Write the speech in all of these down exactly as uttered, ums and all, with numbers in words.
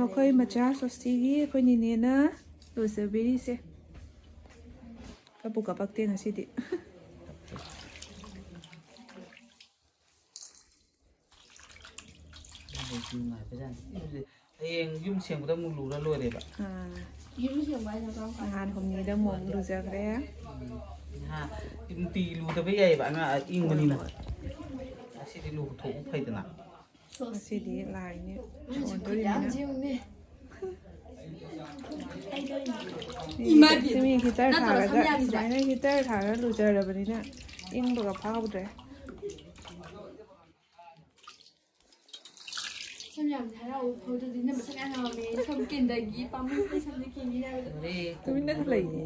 ꯑꯩꯈꯣꯏ ꯃꯆꯥ ꯁꯣꯁꯇꯤꯒꯤ ꯑꯩꯈꯣꯏ ꯅꯤꯅꯦꯅ ꯂꯨꯖꯕꯤꯔꯤꯁꯦ꯫ ꯀꯞꯄꯨ ꯀꯞꯄꯛꯇꯦ ꯉꯁꯤꯗꯤ꯫ ꯅꯨꯡꯉꯥꯏꯕꯖꯥꯠꯅꯤ꯫ ꯍꯌꯦꯡ ꯌꯨꯝ ꯁꯦꯡꯕꯗ ꯑꯃꯨꯛ ꯂꯨꯔ ꯂꯣꯏꯔꯦꯕ꯫ ꯑꯥ꯫ ꯌꯨꯝ ꯁꯦꯡꯕ ꯍꯥꯏꯅ ꯀꯔꯝ ꯀꯥꯟꯗ? ꯅꯍꯥꯟ ꯍꯨꯝꯅꯤꯗ ꯑꯃꯨꯛ ꯂꯨꯖꯈ꯭ꯔꯦ꯫ ꯎꯝ꯫ ꯅꯍꯥꯟ ꯅꯨꯡꯇꯤꯒꯤ ꯂꯨꯗꯕ ꯌꯥꯏꯌꯦꯕ, ꯑꯉꯥꯡ ꯏꯪꯕꯅꯤꯅ꯫ ꯍꯣꯏ, ꯍꯣꯏ꯫ ꯉꯁꯤꯗꯤ ꯂꯨꯊꯣꯛꯄ ꯐꯩꯗꯅ꯫ ꯉꯁꯤꯗꯤ ꯂꯥꯏꯅꯦ ꯁꯣꯟꯗꯣꯔꯤꯕꯅꯤꯅ꯫ ꯌꯦꯡꯉꯨꯅꯦ꯫ ꯏꯃꯥꯗꯤ ꯃꯤ ꯍꯤꯇꯔ ꯅꯠꯇ꯭ꯔꯣ ꯊꯥꯔꯒ, ꯁꯝ ꯌꯥꯝꯃꯤꯁꯦ? ꯁꯨꯃꯥꯏꯅ ꯍꯤꯇꯔ ꯊꯥꯔꯒ ꯂꯨꯖꯔꯕꯅꯤꯅ ꯏꯪꯕꯒ ꯐꯥꯎꯗ꯭ꯔꯦ꯫ ꯁꯝ ꯌꯥꯝ ꯍꯔꯥꯎꯕ ꯐꯥꯎꯗ꯭ꯔꯗꯤ ꯅꯪ ꯃꯁꯛ ꯌꯥꯝ ꯉꯥꯎꯔꯝꯃꯦ꯫ ꯁꯝ ꯀꯦꯟꯗꯒꯤ ꯄꯥꯝꯃꯨꯕꯩ ꯁꯝꯗꯤ ꯀꯦꯟꯒꯤꯅꯤ ꯍꯥꯏꯕꯗꯣ꯫ ꯂꯣꯏꯔꯦ, ꯇꯨꯃꯤꯟꯅ ꯂꯩꯌꯦ꯫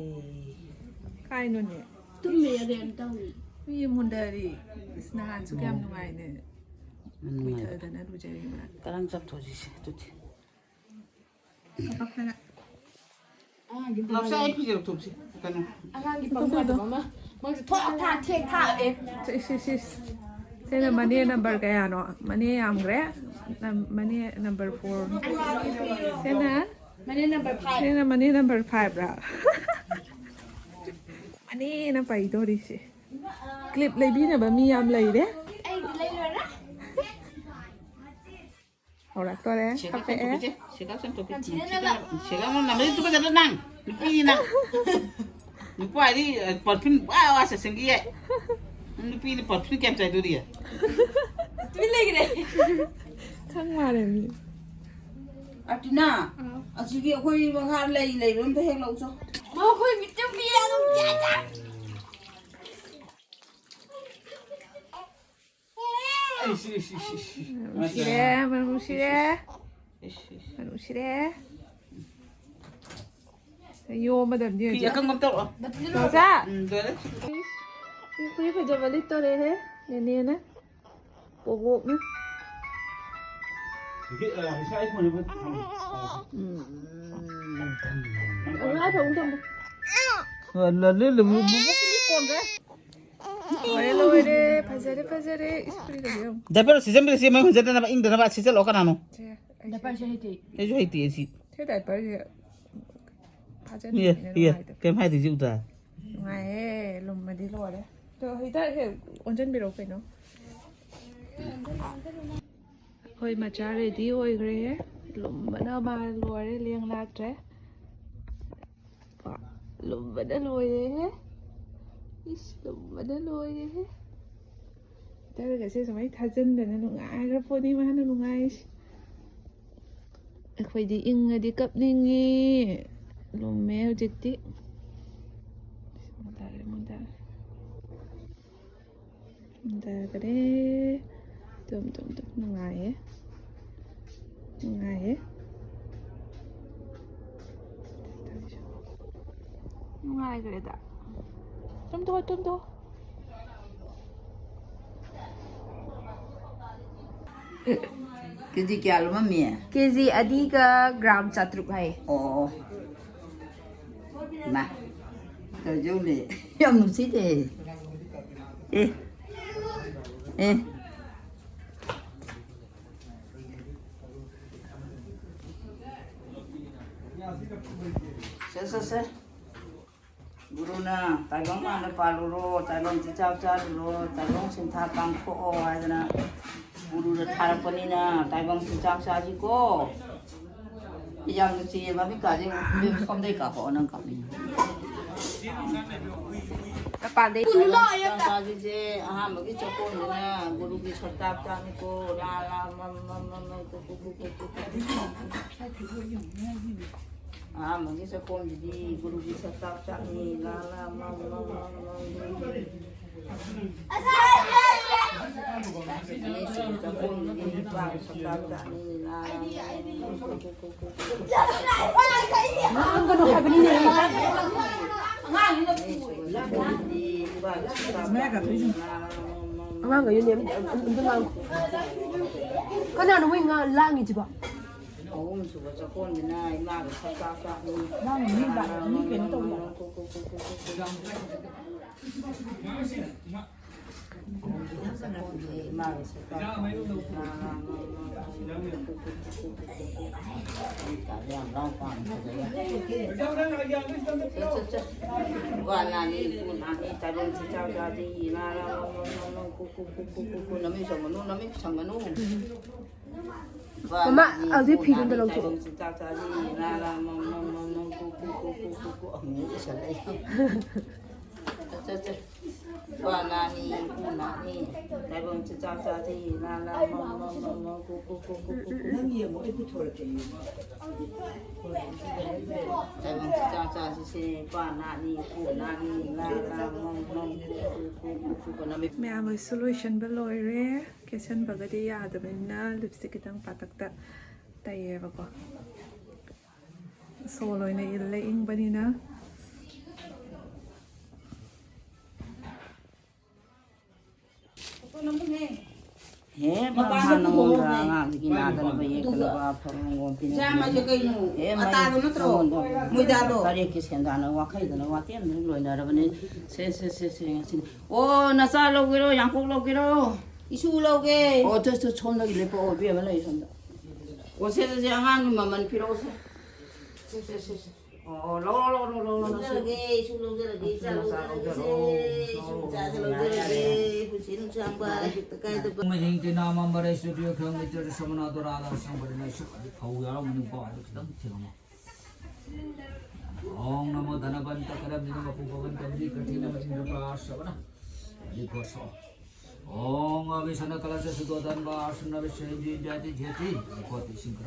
ꯀꯥꯏꯅꯣꯅꯦ? ꯇꯨꯝꯃꯤ ꯑꯗꯩ ꯑꯃ ꯇꯧꯔꯤ꯫ ꯃꯤ ꯃꯨꯟꯗꯔꯤ꯫ ꯏꯁ, ꯅꯍꯥꯟꯁꯨ ꯀꯌꯥꯝ ꯅꯨꯡꯉꯥꯏꯅꯦ꯫ ꯎꯝ, ꯅꯨꯡꯉꯥꯏ꯫ ꯃꯨꯟꯊꯗꯅ ꯂꯨꯖꯔꯤꯕ꯫ ꯀꯔꯝ ꯆꯥꯝꯊꯣꯛꯁꯤꯁꯦ ꯑꯗꯨꯗꯤ꯫ ꯂꯥꯛꯁꯦ, ꯑꯩ ꯐꯤꯖꯦ ꯂꯧꯊꯣꯛꯁꯤ꯫ ꯀꯩꯅꯣ꯫ ꯑꯉꯥꯡꯒꯤ ꯄꯝ ꯌꯥꯗꯕ ꯑꯃ꯫ ꯃꯣꯏꯁꯦ ꯊꯣꯛ ꯊꯥꯛ ꯊꯦꯛ ꯊꯥꯛ ꯑꯦ꯫ ꯏꯁ, ꯏꯁ, ꯏꯁ꯫ ꯁꯤꯅ ꯃꯅꯦ ꯅꯝꯕꯔ ꯀꯌꯥꯅꯣ? ꯃꯅꯦ ꯌꯥꯝꯈ꯭ꯔꯦ꯫ ꯅꯝ-, ꯃꯅꯦ ꯅꯝꯕꯔ ꯐꯣꯔ꯫ ꯁꯤꯅ? ꯃꯅꯦ ꯅꯝꯕꯔ ꯐꯥꯏꯚ꯫ ꯁꯤꯅ ꯃꯅꯦ ꯅꯝꯕꯔ ꯐꯥꯏꯚꯔꯥ? ꯃꯅꯦꯅ ꯄꯥꯏꯗꯧꯔꯤꯁꯦ꯫ ꯀ꯭ꯂꯤꯞ ꯂꯩꯕꯤꯅꯕ ꯃꯤ ꯌꯥꯝ ꯂꯩꯔꯦ꯫ ꯑꯩꯗꯤ ꯂꯩꯔꯣꯏ꯫ ꯍꯧꯔꯛꯇꯣꯔꯦ꯫ ꯁꯦꯒꯥ ꯀꯥꯞꯄꯛꯑꯦ꯫ ꯆꯪꯊꯣꯛꯄꯤꯁꯦ, ꯁꯦꯒꯥ ꯆꯪꯊꯣꯛꯄꯤ꯫ ꯌꯥꯝ ꯊꯤꯅ ꯅꯝꯃꯦ꯫ ꯁꯦꯒꯥ ꯑꯃ ꯅꯝꯃꯗꯤ ꯇꯨꯀꯠꯆꯗ꯭ꯔꯣ ꯅꯪ? ꯅꯨꯄꯤꯅꯤ ꯅꯪ꯫ ꯅꯨꯄꯥꯗꯤ, ꯑ, perfume ꯋꯥ ꯋꯥ ꯆꯠꯁꯟꯈꯤ ꯌꯥꯏ꯫ ꯅꯪ ꯅꯨꯄꯤꯅ perfume ꯀꯌꯥꯝ ꯆꯥꯏꯗꯣꯔꯤ? ꯇꯨꯃꯤꯟ ꯂꯩꯈ꯭ꯔꯦ꯫ ꯈꯪ ꯃꯥꯜꯂꯦ ꯃꯤ꯫ ꯑꯥꯔꯇꯤꯅꯥ, ꯑꯥ꯫ ꯑꯁꯤꯒꯤ ꯑꯩꯈꯣꯏ ꯃꯈꯥ ꯂꯩ ꯂꯩꯕ ꯑꯝꯇ ꯍꯦꯛ ꯂꯧꯆꯣ꯫ ꯃꯈꯣꯏ ꯃꯤꯠꯇ ꯃꯤ ꯑꯗꯨꯝ ꯆꯦꯟ ꯆꯦꯟ꯫ ꯏꯁ, ꯏꯁ, ꯏꯁ, ꯏꯁ, ꯏꯁ꯫ ꯃꯅꯨꯡ ꯁꯤꯔꯦ, ꯃꯅꯨꯡ ꯁꯤꯔꯦ꯫ ꯏꯁ, ꯏꯁ꯫ ꯃꯅꯨꯡ ꯁꯤꯔꯦ꯫ ꯌꯣꯝꯃꯗꯕꯅꯤ ꯐꯤ ꯍꯧꯖꯤꯛ꯫ ꯑꯀꯪꯕ ꯑꯝ ꯇꯧꯔꯛꯑꯣ꯫ ꯃꯣꯖꯥ꯫ ꯎꯝ, ꯂꯣꯏꯔꯦ꯫ ꯏꯁ, ꯐꯨꯔꯤꯠ ꯐꯖꯕ ꯂꯤꯠꯇꯣꯔꯦꯍꯦ, ꯅꯦꯅꯦꯅ꯫ ꯕꯣꯕꯣꯛꯅ꯫ ꯍꯧꯖꯤꯛ, ꯑ, ꯉꯁꯥꯏ ꯑꯩ ꯐꯣꯟꯁꯦ ꯎꯝ꯫ ꯑꯗꯨ ꯉꯥꯏꯈꯣ, ꯑꯃꯨꯛ ꯊꯝꯃꯨ꯫ ꯂꯣꯏꯔꯦ, ꯂꯣꯏꯔꯦ, ꯐꯖꯔꯦ, ꯐꯖꯔꯦ꯫ ꯏꯁ, ꯐꯨꯔꯤꯠꯀꯁꯦ ꯌꯦꯡꯉꯨ꯫ ꯗꯥꯏꯄꯔ ꯁꯤꯖꯟꯕꯤꯔꯁꯤ, ꯃꯩ ꯍꯨꯟꯖꯗꯅꯕ, ꯏꯪꯗꯅꯕ ꯁꯤꯖꯜꯂꯛꯑꯣ, ꯀꯅꯥꯅꯣ? ꯁꯦ꯫ ꯗꯥꯏꯄꯔꯁꯦ ꯍꯩꯇꯦ꯫ ꯑꯩꯁꯨ ꯍꯩꯇꯦ ꯑꯁꯤ꯫ ꯁꯤ ꯗꯥꯏꯄꯔꯁꯦ ꯐꯥꯖꯟꯕꯅꯤꯅ ꯏꯌꯦ, ꯏꯌꯦ, ꯅꯨꯡꯉꯥꯏꯇꯕ꯫ ꯀꯩꯝ ꯍꯥꯏꯗꯦ ꯁꯤ ꯎꯗ꯭ꯔꯥ? ꯅꯨꯡꯉꯥꯏꯍꯦ, ꯂꯨꯝꯃꯗꯤ ꯂꯣꯏꯔꯦ꯫ ꯑꯗꯣ ꯍꯦꯛꯇ ꯍꯦꯛ ꯑꯣꯟꯁꯤꯟꯕꯤꯔꯛꯑꯣ ꯀꯩꯅꯣ꯫ ꯑꯩꯈꯣꯏ ꯃꯆꯥ ꯔꯦꯗꯤ ꯑꯣꯏꯈ꯭ꯔꯦ꯫ ꯂꯨꯝꯕꯅ ꯃꯥ ꯂꯣꯏꯔꯦ, ꯂꯦꯡ ꯂꯥꯛꯇ꯭ꯔꯦ꯫ ꯄꯥ, ꯂꯨꯝꯕꯅ ꯂꯣꯏꯔꯦꯍꯦ꯫ ꯏꯁ, ꯂꯨꯝꯕꯅ ꯂꯣꯏꯔꯦꯍꯦ꯫ ꯇꯔꯒꯁꯦ ꯁꯨꯃꯥꯏꯅ ꯊꯥꯖꯤꯟꯗꯅ ꯅꯨꯡꯉꯥꯏꯈ꯭ꯔ ꯄꯣꯠꯅꯤ ꯃꯥꯅ ꯅꯨꯡꯉꯥꯏꯔꯤꯁꯦ꯫ ꯑꯩꯈꯣꯏꯗꯤ ꯏꯪꯉꯗꯤ ꯀꯞꯅꯤꯡꯉꯤ꯫ ꯂꯨꯝꯃꯦ ꯍꯧꯖꯤꯛꯇꯤ꯫ ꯃꯨꯟꯊꯈ꯭ꯔꯦ, ꯃꯨꯟꯊꯈ꯭ꯔꯦ꯫ ꯃꯨꯟꯊꯈ꯭ꯔꯦ꯫ ꯇꯨꯝ, ꯇꯨꯝ, ꯇꯨꯝ꯫ ꯅꯨꯡꯉꯥꯏꯌꯦ꯫ ꯅꯨꯡꯉꯥꯏꯌꯦ꯫ ꯅꯨꯡꯉꯥꯏꯈ꯭ꯔꯦꯗ꯫ ꯇꯨꯝꯊꯣꯛꯑꯣ, ꯇꯨꯝꯊꯣꯛꯑꯣ꯫ ꯀꯦꯖꯤ ꯀꯌꯥ ꯂꯨꯝꯃꯝꯃꯤ? ꯀꯦꯖꯤ ꯑꯅꯤꯒ ꯒ꯭ꯔꯥꯝ ꯆꯥꯇ꯭ꯔꯨꯛ ꯍꯥꯏꯌꯦ꯫ ꯑꯣ, ꯃꯥ, ꯀꯩꯗꯧꯅꯦ? ꯌꯥꯝ ꯅꯨꯡꯁꯤꯅꯦ꯫ ꯑꯦ, ꯑꯦ꯫ ꯁꯦ, ꯁꯦ, ꯁꯦ꯫ ꯒꯨꯔꯨꯅ "ꯇꯥꯏꯕꯪ ꯃꯥꯡꯗ ꯄꯥꯜꯂꯨꯔꯣ, ꯇꯥꯏꯕꯪ ꯆꯤꯟꯖꯥꯛ ꯆꯥꯔꯨꯔꯣ, ꯇꯥꯏꯕꯪ ꯁꯤꯟꯊꯥ ꯄꯥꯡꯊꯣꯛꯑꯣ" ꯍꯥꯏꯗꯅ ꯒꯨꯔꯨꯅ ꯊꯥꯔꯛꯄꯅꯤꯅ ꯇꯥꯏꯕꯪ ꯆꯤꯟꯖꯥꯛ ꯆꯥꯁꯤꯀꯣ꯫ ꯌꯥꯝ ꯅꯨꯡꯁꯤꯌꯦ ꯃꯃꯤꯠꯀꯥꯁꯦ꯫ ꯁꯣꯝꯗꯩ ꯀꯥꯞꯄꯛꯑꯣ, ꯅꯪ ꯀꯥꯞꯅꯤꯡꯉꯦ꯫ ꯃꯄꯥꯟꯗꯩ꯫ ꯇꯥꯏꯕꯪ ꯆꯤꯟꯖꯥꯛ ꯆꯥꯁꯤꯁꯦ ꯑꯍꯥꯟꯕꯒꯤ ꯆꯥꯛꯈꯣꯝꯁꯤꯅ ꯒꯨꯔꯨꯒꯤ ꯁꯛꯇꯥꯛ ꯆꯥꯛꯅꯤꯀꯣ꯫ ꯂꯥ ꯂꯥ ꯃꯝ ꯃꯝ ꯃꯝ ꯃꯝ ꯀꯨ ꯀꯨ ꯀꯨ ꯀꯨ ꯀꯨ ꯀꯨ꯫ ꯑꯍꯥꯟꯕꯒꯤ ꯆꯥꯛꯈꯣꯝꯁꯤꯗꯤ ꯒꯨꯔꯨꯒꯤ ꯁꯛꯇꯥꯛ ꯆꯥꯛꯅꯤ꯫ ꯂꯥ ꯂꯥ ꯃꯝ ꯃꯝ ꯃꯝ ꯃꯝ꯫ ꯑꯅꯤꯁꯨꯕ ꯆꯥꯛꯈꯣꯝꯁꯤꯗꯤ ꯏꯄꯥꯒꯤ ꯁꯛꯇꯥꯛ ꯆꯥꯛꯅꯤ꯫ ꯂꯥ ꯂꯥ ꯃꯝ ꯃꯝ ꯃꯝ꯫ ꯉꯥꯡꯒꯅꯨ ꯍꯥꯏꯕꯅꯤꯅꯦ꯫ ꯑꯅꯤꯁꯨꯕ ꯆꯥꯛꯈꯣꯝꯁꯤꯗꯤ ꯏꯄꯥꯒꯤ ꯁꯛꯇꯥꯛ ꯆꯥꯛꯅꯤ꯫ ꯂꯥ ꯂꯥ ꯃꯝ ꯃꯝ ꯃꯝ꯫ ꯑꯉꯥꯡꯈꯩꯗꯨꯅꯦ ꯑꯝ-, ꯑꯝ-, ꯑꯝꯇ ꯉꯥꯡꯉꯨ꯫ ꯀꯅꯥꯅꯣ ꯃꯣꯏ ꯉꯥ-, ꯂꯥꯡꯉꯤꯁꯤꯕꯣ? ꯑꯍꯨꯝꯁꯨꯕ ꯆꯥꯛꯈꯣꯝꯁꯤꯅ ꯏꯃꯥꯒꯤ ꯁꯛꯇꯥꯛ ꯆꯥꯛꯅꯤ꯫ ꯂꯥꯡꯉꯤ, ꯃꯤ ꯂꯥꯡ-, ꯃꯤ ꯀꯩꯅꯣ ꯇꯧꯋꯦ ꯍꯥꯏꯕ꯫ ꯏꯃꯥꯒꯤ ꯁꯛꯇꯥꯛ ꯆꯥꯛꯅꯤ꯫ ꯌꯥꯝ ꯂꯥꯎ ꯄꯥꯝꯃꯦ, ꯐꯖꯅ꯫ ꯆꯠ, ꯆꯠ, ꯆꯠ꯫ ꯅꯨꯄꯥ ꯅꯥꯅꯤ, ꯏꯄꯨ ꯅꯥꯅꯤ, ꯇꯥꯏꯕꯪ ꯆꯤꯟꯖꯥꯛ ꯆꯥꯗꯦ, ꯅꯥꯔ, ꯃꯝ, ꯃꯝ, ꯃꯝ, ꯃꯝ, ꯀꯨ, ꯀꯨ, ꯀꯨ, ꯀꯨ, ꯀꯨ, ꯀꯨ, ꯅꯃꯤꯠ ꯁꯪꯒꯅꯨ, ꯅꯃꯤꯠ ꯁꯪꯒꯅꯨ꯫ ꯅꯨꯄꯥ ꯃꯃꯥ, ꯅꯥꯅꯤ, ꯑꯗꯨꯏ ꯏꯄꯨ ꯐꯤꯗꯨ ꯑꯝꯇ ꯅꯥꯅꯤ, ꯂꯧꯊꯣꯛꯑꯣ꯫ ꯇꯥꯏꯕꯪ ꯆꯤꯟꯖꯥꯛ ꯆꯥꯗꯦ, ꯅꯥꯔ, ꯃꯝ, ꯃꯝ, ꯃꯝ, ꯃꯝ, ꯀꯨ, ꯀꯨ, ꯀꯨ, ꯀꯨ, ꯀꯨ, ꯀꯨ꯫ ꯑꯃꯨꯛ ꯏꯁꯜꯂꯛꯑꯦ꯫ ꯆꯠ, ꯆꯠ, ꯆꯠ꯫ ꯅꯨꯄꯥ ꯅꯥꯅꯤ, ꯏꯄꯨ ꯅꯥꯅꯤ, ꯇꯥꯏꯕꯪ ꯆꯤꯟꯖꯥꯛ ꯆꯥꯗꯦ, ꯅꯥꯔ, ꯃꯝ, ꯃꯝ, ꯃꯝ, ꯃꯝ, ꯀꯨ, ꯀꯨ, ꯀꯨ, ꯀꯨ, ꯀꯨ, ꯀꯨ꯫ ꯅꯪ ꯌꯦꯡꯉꯣ, ꯑꯩ ꯄꯨꯊꯣꯔꯛꯀꯦ, ꯌꯦꯡꯉꯣ꯫ ꯇꯥꯏꯕꯪ ꯆꯤꯟꯖꯥꯛ ꯆꯥꯗꯦ, ꯁꯦ, ꯅꯨꯄꯥ ꯅꯥꯅꯤ, ꯏꯄꯨ ꯅꯥꯅꯤ, ꯅꯥꯔ, ꯃꯝ, ꯃꯝ, ꯀꯨ, ꯀꯨ, ꯀꯨ, ꯀꯨ, ꯀꯨ, ꯀꯨ꯫ ꯃꯌꯥꯝ ꯂꯣꯏꯁꯨ ꯂꯣꯏꯁꯟꯕ ꯂꯣꯏꯔꯦ꯫ ꯀꯦꯁꯟꯕꯒꯗꯤ ꯌꯥꯗꯕꯅꯤꯅ ꯂꯤꯞꯁꯇꯤꯛ ꯈꯤꯇꯪ ꯄꯥꯇꯛꯇ ꯇꯩꯌꯦꯕꯀꯣ꯫ ꯁꯣꯜ ꯑꯣꯏꯅ ꯏꯜꯂꯦ ꯏꯪꯕꯅꯤꯅ꯫ ꯍꯦ, ꯃꯄꯥꯟꯗ ꯃꯃꯥ ꯅꯉꯣꯟꯗ ꯄꯨꯊꯣꯛꯑꯣꯅꯦ꯫ ꯑꯉꯥꯡꯁꯤꯒꯤ ꯅꯥꯗꯅꯕ ꯑꯗꯨꯒ ꯌꯦꯛꯇꯅꯕ ꯑꯐꯕ ꯃꯪꯒꯣꯜ ꯄꯤꯅꯕ꯫ ꯏꯟꯖꯥꯡ ꯍꯥꯏꯁꯦ ꯀꯩꯅꯣ? ꯍꯦ, ꯃꯥ ꯑꯇꯥꯗꯣ ꯅꯠꯇ꯭ꯔꯣ? ꯅꯉꯣꯟꯗ ꯃꯣꯏꯗꯥꯗꯣ? ꯇꯔꯦꯠꯀꯤ ꯁꯦꯟꯗꯥꯟꯅ ꯋꯥꯈꯩꯗꯅ ꯋꯥꯇꯦꯝꯗꯅ ꯂꯣꯏꯅꯔꯕꯅꯤ꯫ ꯁꯦ, ꯁꯦ, ꯁꯦ, ꯁꯦ, ꯉꯁꯤꯗꯤ꯫ ꯑꯣ, ꯅꯆꯥ ꯂꯧꯒꯦꯔꯣ? ꯌꯥꯡꯀꯣꯛ ꯂꯧꯒꯦꯔꯣ? ꯏꯁꯨ ꯂꯧꯒꯦ꯫ ꯑꯣ, ꯆꯣ, ꯆꯣ, ꯁꯣꯝꯗꯒꯤ ꯂꯦꯞꯄꯛꯑꯣ, ꯏꯕꯦꯝꯃ ꯂꯩ ꯁꯣꯝꯗ꯫ ꯑꯣ, ꯁꯦ, ꯁꯦ, ꯁꯦ, ꯑꯉꯥꯡꯒꯤ ꯃꯃꯜ ꯄꯤꯔꯛꯑꯣꯁꯦ꯫ ꯁꯦ, ꯁꯦ, ꯁꯦ, ꯁꯦ꯫ ꯑꯣ, ꯂꯧꯔꯣ, ꯂꯧꯔꯣ, ꯂꯧꯔꯣ, ꯂꯧꯔꯣ, ꯂꯧꯔꯣ꯫ ꯂꯧꯖꯔꯒꯦ, ꯏꯁꯨ ꯂꯧꯖꯔꯒꯦ, ꯏꯆꯥ ꯂꯧꯖꯔꯒꯦ, ꯂꯧꯖꯔꯣ, ꯏꯆꯥꯁꯨ ꯂꯧꯖꯔꯒꯦ, ꯄꯨꯟꯁꯤ ꯅꯨꯡꯁꯥꯡꯕ, ꯑꯃ ꯍꯤꯡ ꯇꯤꯅꯥ ꯑꯃ ꯃꯔꯩ ꯁꯨꯗ꯭ꯔꯤ ꯈꯪ ꯂꯩꯇ꯭ꯔ ꯁꯃꯅ ꯗꯣꯔꯥꯗ ꯁꯪꯕꯗ ꯂꯩꯁꯨ ꯑꯗꯨ ꯐꯧ ꯌꯥꯎꯔꯝꯒꯅꯤꯀꯣ, ꯑꯗꯨ ꯈꯤꯇꯪ ꯊꯦꯡꯉꯝꯃꯣ꯫ ॐ नमो धनवन्त करम निगम पुपवन्त विधि कठिन वचिन्द्र प्राश्रवण अधिकोष। ॐ अभिषण कलश सुदोधन व आसन विषय विद्याति ज्योति कोटि सिंह।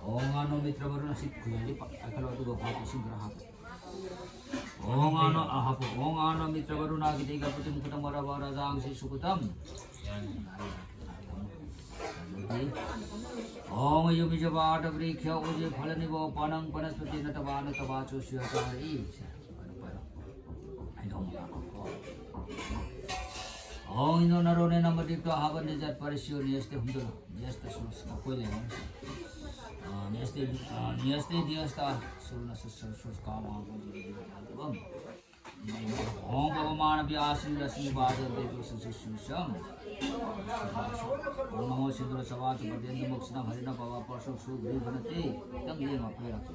ॐ अनो मित्र वरुण सिख खुयाली पकड़ लो तो कोटि सिंह। ॐ अनो अहप ॐ अनो मित्र वरुण आगि देगा पुतिम कुटम वर वर जांग सि सुकुतम। ॐ युमि जवाट वृक्ष उजे फल निवो पनंग वनस्पति नटवान तवाचो सियाचारी। ॐ इनो नरो ने नमदीप्त हावन निजत परिस्यो नियस्ते हुंदुल नियस्ते सुरस कोई ले। नियस्ते नियस्ते नियस्ता सुरन सुरस काम। ॐ पवमान व्यासिन रश्मि वादन देव सुसुसुसम। ॐ नमो ꯁꯤꯟꯗꯨꯔ ꯆꯋꯥ ꯆꯨꯄꯗꯦꯟꯗꯨ ꯃꯣꯛꯁꯅ ꯍꯔꯤꯅ ꯄꯋꯥ ꯄꯔꯁꯣꯛ ꯁꯨꯒ꯭ꯔꯤꯕ ꯅꯠꯇꯦ꯫ ꯈꯤꯇꯪ ꯌꯦꯡꯉꯣ ꯄꯦꯔꯛꯁꯦ꯫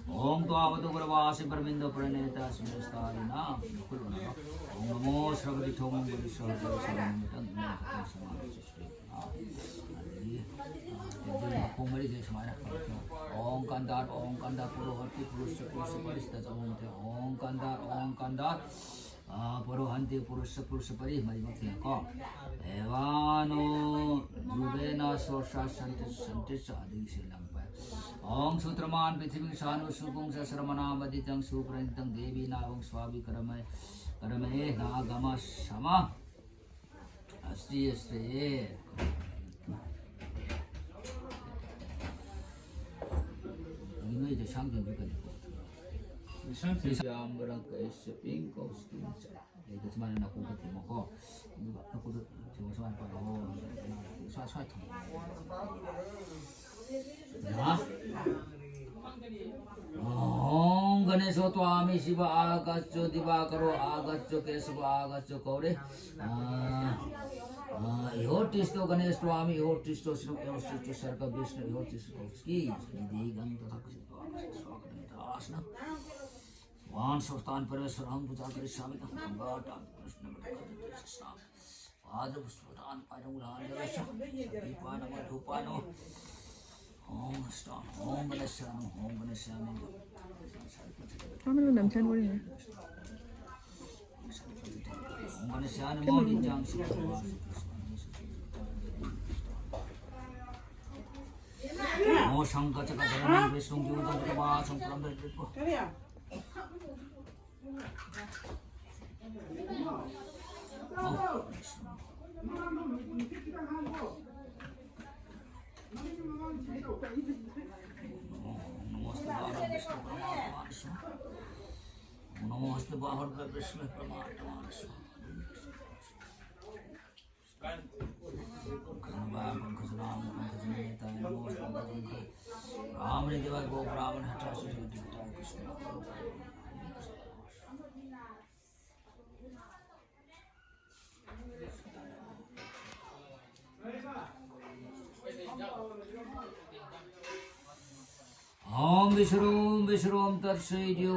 ॐ त्वावतु गुरवासि परमिन्दो प्रणेता सुमेस्तारिणा। ॐ नमो श्रवति ठोमं गुरुश्रवति श्रवणं खितं इमं खितं समानस्य श्री। ꯑꯗꯒꯤ ꯇꯦꯟꯖꯤꯟ ꯃꯈꯣꯡ ꯃꯔꯤꯁꯦ ꯁꯨꯃꯥꯏꯅ ꯇꯧꯔꯁꯦ꯫ ॐ कन्धार, ॐ कन्धार पुरोहति पुरुष पुरुष परिस्थित ॐ कन्धार, ॐ कन्धार ꯄꯣꯔꯣꯍꯟꯇꯤ ꯄꯨꯔꯨꯁ ꯄꯨꯔꯨꯁ ꯄꯔꯤ ꯃꯔꯤꯃꯛ ꯊꯦꯡꯉꯦꯀꯣ꯫ ꯑꯦꯕꯥꯅꯣ ꯖꯨꯕꯦꯅ ꯁꯣꯔꯁꯥ ꯁꯟꯇ ꯁꯟꯇ ꯆꯥꯗꯤ ꯁꯤꯂꯝꯄ꯫ ॐ सूत्रमान पृथ्वीं सानु सुपुं च श्रमणामदितं सुप्रनितं देवी नावं स्वाभिकरमे करमे नागम सम। ꯑꯁꯤ ꯑꯁꯤ꯫ ꯅꯣꯏꯗ ꯁꯥꯡꯗꯣꯏꯗꯨ ꯀꯩꯅꯣ? ꯌꯥꯝꯕꯔ ꯀꯩꯁ ꯄꯤꯡ ꯀꯧꯁ ꯄꯤꯡ ꯆ꯫ ꯑꯗꯩꯗ ꯁꯨꯃꯥꯏꯅ ꯅꯥꯀꯣꯡꯗ ꯊꯦꯡꯉꯣꯀꯣ꯫ ꯑꯗꯨꯒ ꯅꯥꯀꯣꯡꯗ ꯊꯦꯡꯉꯣ ꯁꯨꯃꯥꯏꯅ ꯄꯥꯏꯔꯣ꯫ ꯁ꯭ꯋꯥꯏ ꯁ꯭ꯋꯥꯏ ꯊꯝꯃꯣ꯫ ꯌꯥ꯫ ॐ गणेशो त्वामि शिव आगच्छ दिवाकरो आगच्छ केशव आगच्छ गौरे। आ, आ, इहो तिष्ठो गणेश त्वामि इहो तिष्ठो शिव इहो तिष्ठो सर्ग विष्णु इहो तिष्ठो की। निधि गंध तथा स्वागत आसन। भगवान सुल्तान परमेश्वर हम पूजा करिष्यामि। गंगा टान कृष्ण मत खंड कृष्ण। पाद पुष्पदान पादम उदान दर्श। दीपान मधुपान। ॐ स्टान ॐ गणेशान ॐ गणेशान। How many of them? Ten, what do you mean? ॐ गणेशान मौलिजान। नमो शंख चक्रधरम विष्णु जीवदंत कपासम परम। नमोस्तु बाहुर पे विष्णु परमात्मा। राम ने देवा गो ब्राह्मण हटा सुजगति हटा कृष्ण। ॐ विश्वरूं विश्वरूं तत्सुइड्यू।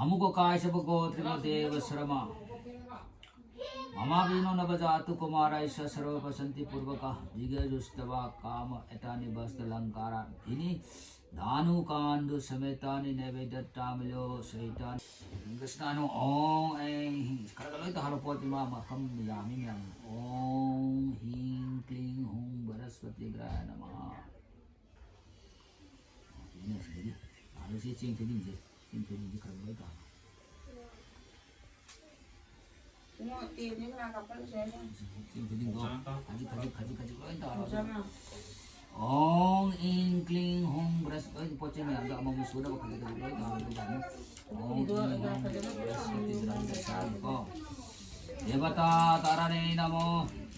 अमुक काश्यप गोत्रिमो देव शर्मा। ममाविनो नवजातु कुमारस्य सर्व प्रसन्ति पूर्वक जिगजुस्तवा काम एतानि वस्तु लंकारा इनि धानु कांडु समेतानि नैवेद्यतामिलो सहितानि। कृष्णानु ॐ ऐं ह्रीं। ꯈꯔ ꯈꯔ ꯂꯣꯏ ꯇꯥꯍꯜꯂꯣ, ꯄꯣꯠꯇꯤ ꯃꯥ ꯃꯐꯝ ꯌꯥꯝꯃꯤ ꯃꯌꯥꯝ꯫ ॐ ह्रीं क्लीं हूं बृहस्पतिग्रहाय नमः꯫ ꯁꯤꯅ ꯁꯤꯗꯒꯤ ꯇꯥꯍꯜꯂꯣ, ꯁꯤ ꯆꯦꯡ ꯊꯣꯏꯗꯤꯡꯁꯦ, ꯆꯦꯡ ꯊꯣꯏꯗꯤꯡꯁꯦ ꯈꯔ ꯈꯔ ꯂꯣꯏ ꯇꯥꯍꯜꯂꯣ꯫ ꯏꯕꯨꯡꯉꯣ, ꯇꯦꯟꯁꯦ ꯀꯅꯥ ꯀꯥꯞꯍꯜꯂꯨꯁꯦ ꯍꯥꯏꯅꯣ? ꯆꯦꯡ ꯊꯣꯏꯗꯤꯡꯗꯣ ꯈꯖꯤꯛ, ꯈꯖꯤꯛ, ꯈꯖꯤꯛ, ꯈꯖꯤꯛ ꯂꯣꯏ ꯇꯥꯔꯣ꯫ ꯈꯣꯡꯖꯥꯝ ꯂꯥꯎ꯫ ॐ ह्रीं क्लीं हूं बृहस्पति, ꯂꯣꯏ ꯄꯣꯠ ꯆꯩ ꯃꯌꯥꯝꯗꯣ ꯑꯃꯃꯝ ꯁꯨꯅꯕ ꯈꯖꯤꯛ ꯈꯖꯤꯛ ꯂꯣꯏ ꯇꯥꯔꯣ꯫ ꯀꯣ꯫ ꯎꯄꯨꯗꯣ ꯑꯗꯨꯒ ꯐꯖꯅ ꯀꯨꯞꯁꯜꯂꯣ꯫ ꯗꯦꯕꯇꯥ ꯇꯥꯔꯥꯅꯦ ꯅꯃꯣ꯫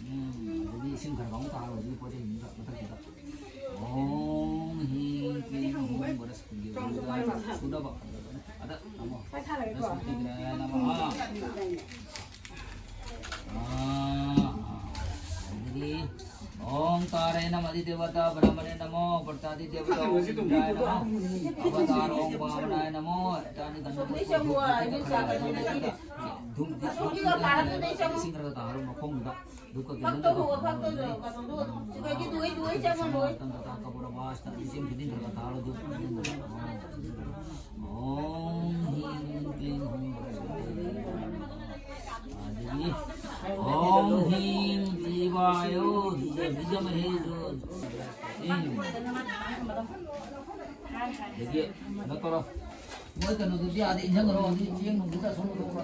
ꯎꯝ, ꯑꯗꯨꯗꯤ ꯏꯁꯤꯡ ꯈꯔ ꯈꯔ ꯑꯃꯨꯛ ꯇꯥꯍꯜꯂꯣ ꯍꯧꯖꯤꯛꯀꯤ ꯄꯣꯠ ꯆꯩꯁꯤꯡꯗꯨꯗ ꯃꯊꯛꯇꯨꯗ꯫ ॐ ह्रीं क्लीं हूं बृहस्पति ꯁꯨꯅꯕ ꯐꯖꯅ ꯑꯗ ꯅꯃꯣ ꯕ꯭ꯔꯍꯁꯄꯇꯤꯒ꯭ꯔꯍ ꯅꯃ꯫ ꯑꯥ, ꯑꯗꯒꯤ ॐ तारे नम अधिदेवता ब्रह्मणे नमो प्रत्यादि देवता ॐ इंद्राय नमो अवतार ॐ वामनाय नमो एतानि गंधपुष्प धूप दीप खंड धूप दीप इसिंग करता हरो मखोंग दा दुख के नंद ꯀꯕꯨꯔ ꯕꯥꯁꯇ ꯏꯁꯤꯡ ꯈꯨꯗꯤꯡ ꯈꯔ ꯈꯔ ꯊꯥꯔꯣ, ꯙꯨꯞ ꯈꯨꯗꯤꯡ ꯈꯔ ꯈꯔ ꯊꯥꯔꯣ꯫ ॐ ह्रीं क्लीं हूं बृहस्पति। ꯑꯗꯒꯤ ॐ ह्रीं जीवाय विद्महे जो। ꯎꯝ꯫ ꯑꯗꯒꯤ ꯀꯩꯅꯣ ꯇꯧꯔꯣ꯫ ꯃꯣꯏ ꯀꯩꯅꯣꯗꯨꯗꯤ ꯑꯥꯗ ꯏꯟꯖꯟꯈ꯭ꯔꯣ, ꯑꯗꯨꯗꯤ ꯆꯦꯡ ꯅꯨꯡꯗꯨꯗ ꯑꯁꯣꯝꯗ ꯊꯣꯛꯈ꯭ꯔꯣ꯫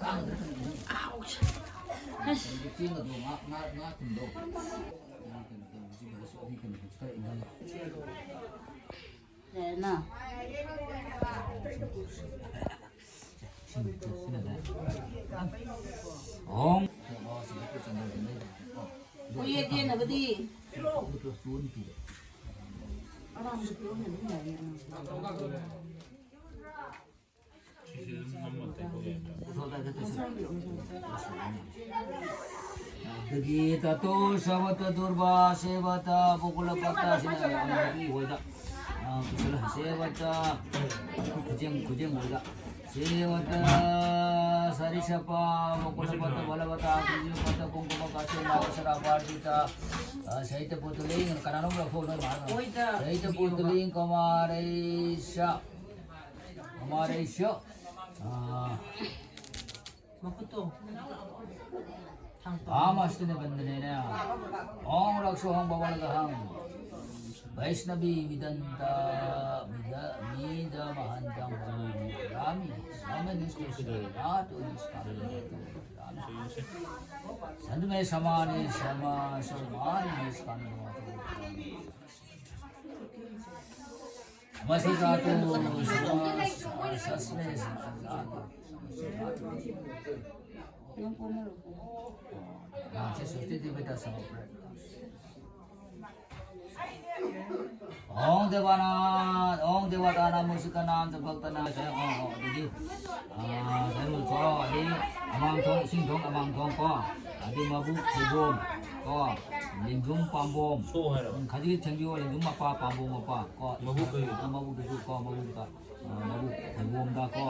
ꯀꯥꯡꯗ꯭ꯔ ꯀꯩꯅꯣ ꯏꯟꯖꯟꯈ꯭ꯔꯣ꯫ ꯆꯦꯡꯒꯗꯣ ꯉꯥ, ꯉꯥ, ꯉꯥ ꯊꯨꯝꯗꯣ꯫ ꯀꯩꯅꯣ ꯇꯧꯔꯣ, ꯍꯧꯖꯤꯛ ꯀꯩꯅꯣꯁꯨ ꯑꯅꯤ ꯀꯩꯅꯣꯁꯨ ꯈꯔ ꯏꯟꯖꯟꯈ꯭ꯔꯣ꯫ ꯌꯥꯔꯦꯅ꯫ ꯁꯤꯅ, ꯁꯤꯅꯅꯦ꯫ ꯍꯣꯡ꯫ ꯎꯌꯦꯠ ꯌꯦꯠꯅꯕꯗꯤ? ꯑꯔꯥꯡꯕꯗꯣ ꯄꯤꯔꯝꯃꯦ ꯑꯗꯨꯝ ꯌꯥꯏꯌꯦ꯫ ꯁꯤꯁꯦ ꯑꯗꯨꯝ ꯅꯝꯃꯣ꯫ ꯑꯗꯒꯤ ꯇꯥꯇꯣ ꯁꯕꯇ ꯗꯨꯔꯕꯥ ꯁꯦꯕꯇ ꯕꯣꯀꯨꯂ ꯄꯇ ꯁꯤꯅ ꯑꯃꯒꯤ ꯍꯣꯏꯗ꯫ ꯑ, ꯀꯨꯁꯂ ꯁꯦꯕꯇ ꯈꯨꯖꯦꯡ, ꯈꯨꯖꯦꯡ ꯍꯣꯏꯗ꯫ ꯁꯦꯕꯇ ꯁꯔꯤꯁꯄ ꯕꯣꯀꯨꯂ ꯄꯇ ꯕꯂꯕꯇ ꯀꯨꯖꯨ ꯄꯇ ꯀꯨꯡꯀꯨꯃ ꯀꯥꯁꯦ ꯅꯥꯒ ꯁꯔꯥ ꯄꯥꯔꯖꯤꯇ, ꯑ, ꯁꯍꯤꯇ ꯄꯨꯇꯂꯤꯡ, ꯀꯅꯥꯅꯣꯝ ꯂꯧꯊꯣꯛꯑꯣ, ꯅꯣꯏ ꯃꯥꯅ꯫ ꯁꯍꯤꯇ ꯄꯨꯇꯂꯤꯡ ꯀꯃꯥꯔꯩꯁ, ꯀꯃꯥꯔꯩꯁ, ꯑ, ꯃꯈꯨꯠꯇꯣ ꯊꯥꯡ ꯇꯧ꯫ ꯚꯥꯃꯍꯁꯇꯦన ꯕꯟꯙꯅꯦꯅ꯫ ꯚꯣꯡ ꯔꯛꯁꯣꯍꯣꯡ ꯚꯋꯜꯒꯍꯪ꯫ ꯚꯩꯁ꯭ꯅꯚꯤ ꯚꯤꯗꯟꯇ ꯚꯤꯗ ꯚꯤꯗ ꯃꯍꯟꯇꯪ ꯚꯖꯣ ꯔꯥꯃꯤ ꯁꯃꯅꯤꯁ꯭ꯇꯨ ꯁ꯭ꯔꯤꯅꯥꯊꯨ ꯅꯤꯁ꯭ꯀꯥꯃ ꯔꯥꯃꯤ ꯁꯟꯙꯨ ꯃꯦ ꯁꯃꯥꯅꯤ ꯁꯃ ꯁꯃꯥꯅꯤ ꯅꯤꯁ꯭ꯀꯥꯃ ꯃꯁꯤ ꯖꯥꯇꯨ ꯁꯃ ꯁꯁ꯭ꯔꯦ ꯁꯃ ꯖꯥꯇꯨ ꯁꯃ ꯖꯥꯇꯨ ꯅꯪ ꯄꯣꯝꯃꯔꯣꯏꯀꯣ꯫ ꯅꯪꯁꯦ ꯁꯨꯇꯤ ꯗꯤꯕꯤꯇꯥ ꯁꯃꯨꯗ꯭ꯔ꯫ ॐ देवानां, ॐ देवतानां मूषिकाणां च भक्तानां च, ꯑꯣ, ꯑꯣ, ꯑꯗꯨꯗꯤ, ꯑꯥ, ꯀꯩꯅꯣ ꯀꯣ, ꯑꯗꯩ ꯑꯃꯥꯡꯊꯣꯡ, ꯏꯁꯤꯡꯊꯣꯡ ꯑꯃꯥꯡꯊꯣꯡ ꯀꯣ, ꯑꯗꯩ ꯃꯕꯨꯛ ꯐꯩꯕꯣꯝ ꯀꯣ, ꯂꯦꯡꯖꯨꯝ ꯄꯥꯝꯕꯣꯝ, ꯁꯣ ꯍꯥꯏꯔꯣ? ꯎꯝ, ꯈꯖꯤꯛ ꯊꯦꯡꯕꯤꯌꯣ, ꯂꯦꯡꯖꯨꯝ ꯃꯄꯥ, ꯄꯥꯝꯕꯣꯝ ꯃꯄꯥ ꯀꯣ, ꯃꯕꯨꯛ ꯐꯩꯕꯣꯝ꯫ ꯑꯥ, ꯃꯕꯨꯛꯇꯁꯨ ꯀꯣ, ꯃꯕꯨꯛ ꯐꯩꯕꯣꯝꯗ ꯀꯣ,